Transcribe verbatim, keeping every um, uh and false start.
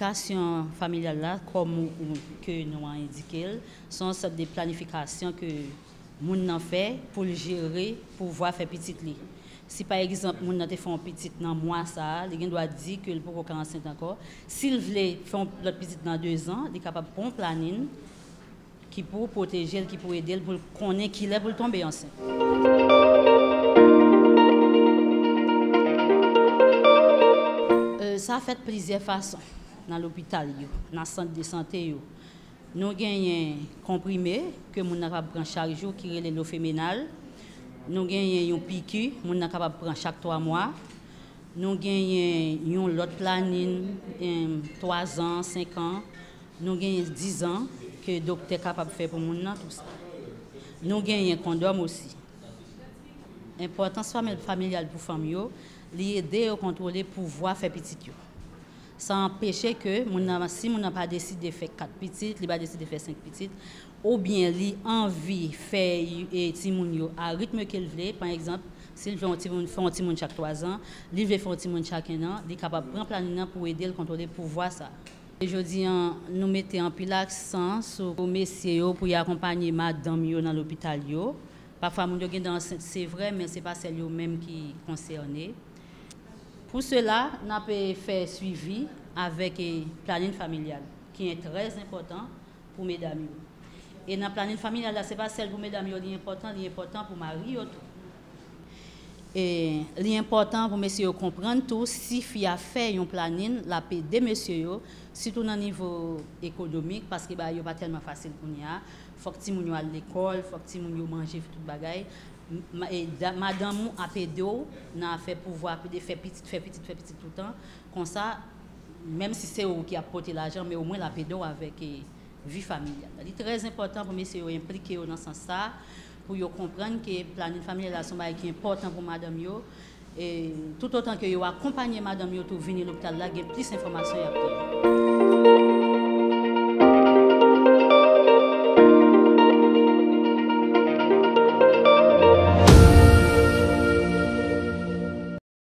Planifikasyon familyal la, kòm ou, ou, ke non an endike l, se yon sòt de planifikasyon ke moun nan fè pou l jere pouvwa fè pitit li. Si pa egzanp moun nan te fè yon pitit nan mwa sa a, li gen dwa di ke l poko ka ansent ankò. Si l vle fè yon lòt pitit nan dezan, li kapab pran yon planin ki pou pwoteje l, ki pou ede l pou l konnen kilè pou l tonbe ansent. Euh, sa fèt plizyè fason nan lopital yo, nan sant de sante yo. Nou genyen konprime ke moun nan kapab pran chak jou ki rele Lofemenal. Nou genyen yon piki moun nan kapab pran chak twa mwa. Nou genyen yon lòt planin, em, twa zan, senk an. Nou genyen dizan ke doktè kapab fè pou moun nan tou sa. Nou genyen kondòm osi. Enpòtans fami-, familyal pou fanm yo, li ede yo kontwole pouvwa fè pitit yo. Sa anpeche ke moun nan, si moun nan pa deside fè kat pitit, li pa deside fè senk pitit, oubyen li anvi fè, e, timoun yo a ritm ke l vle, pa egzanp, si l vle yon timoun, fè yon timoun chak twa zan, li vle fè yon timoun chak en an, li kapab pran planin nan pou ede l kontwole pouvwa sa. E jodi an, nou mete anpil aksan sou mesye yo pou y akonpanye madanm yo nan lopital yo. Pafwa, moun yo gen dan ansent, se vre, men se pa sèl yo menm ki konsène. Pou sela, n ap, e, fè swivi avèk, e, planin familyal, ki trè enpòtan pou medam yo. E nan planin familyal la, se pa sèl pou medam yo li enpòtan, li enpòtan pou mari yo tou. E li enpòtan pou mesye yo konprann tou, si fi a fè yon planin, l ap ede mesye yo, sitou nan nivo ekonomik, paske bagay yo pa tèlman fasil kounye a. Fòk timoun yo al lekòl, fòk timoun yo manje, tout bagay. M-, ma-, e da-, madanm ou ap ede w nan afè pouvwa, ap ede fè pitit, fè pitit, fè pitit toutan. Konsa, menm si se ou ki ap pote lajan, men omwen l ap ede w avèk, e, vi familyal la. Li trè enpòtan pou mesye yo enplike yo nan sans sa, pou yo konprann ke planin familyal la se yon bagay ki enpòtan pou madanm yo. E toutotan ke yo akonpanye madanm yo tou vini lopital la, gen plis enfòmasyon y ap genyen.